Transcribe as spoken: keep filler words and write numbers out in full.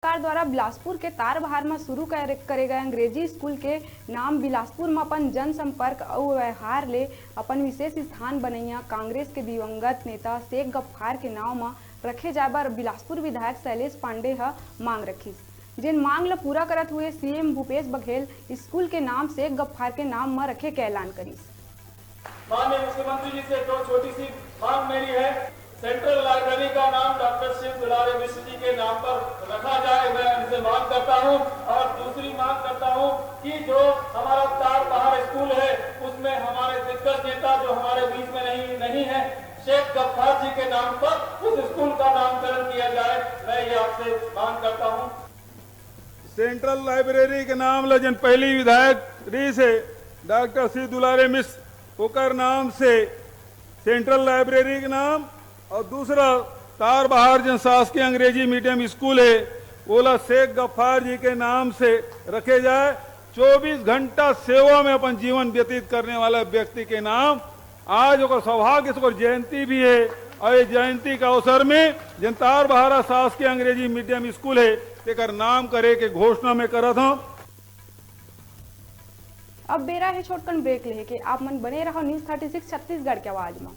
सरकार द्वारा बिलासपुर के तारबहार म शुरू करे, करे गए अंग्रेजी स्कूल के नाम बिलासपुर म अपन जनसंपर्क अउ व्यवहार ले अपन विशेष स्थान बनैया कांग्रेस के दिवंगत नेता शेख गफ्फार के नाव म रखे जाए बर बिलासपुर विधायक शैलेश पांडे ह मांग रखिस, जेन मांग ल पूरा करत हुए सीएम भूपेश बघेल स्कूल के नाम शेख गफ्फार के नाम म रखे के ऐलान करिस। माननीय मुख्यमंत्री जी से दो छोटी सी मांग मेरी है। सेंट्रल लाइब्रेरी का नाम डॉक्टर शिव दुलारे मिश्र जी के नाम पर रखा जाए, मैं उनसे मांग करता हूं। और दूसरी मांग करता हूं कि जो हमारा तारबहार स्कूल है, उसमें हमारे दिग्गज नेता जो हमारे बीच में नहीं नहीं है, शेख गफ्फार जी के नाम पर उस स्कूल का नामकरण किया जाए। मैं ये आपसे मांग करता हूं। सेंट्रल लाइब्रेरी के नाम ल जेन पहली विधायक रहिस हे डॉक्टर शिव दुलारे मिश्र, ओकर नाम से सेंट्रल लाइब्रेरी के नाम और दूसरा तारबहार जेन शासकीय अंग्रेजी मीडियम स्कूल हे, ओला शेख गफ्फार जी के नाम से रखे जाए। चौबीस घंटा सेवा में अपन जीवन व्यतीत करने वाला व्यक्ति के नाम आज ओकर सौभाग्य से ओकर जयंती भी हे और ये जयंती के अवसर में जेन तारबहार शासकीय अंग्रेजी मीडियम स्कूल हे, तेकर नाम करे के घोषणा मैं करत हूं। अब बेरा हे छोटकन ब्रेक लेहे के। आप मन बने रहो न्यूज़ थर्टी सिक्स छत्तीसगढ़ के आवाज म।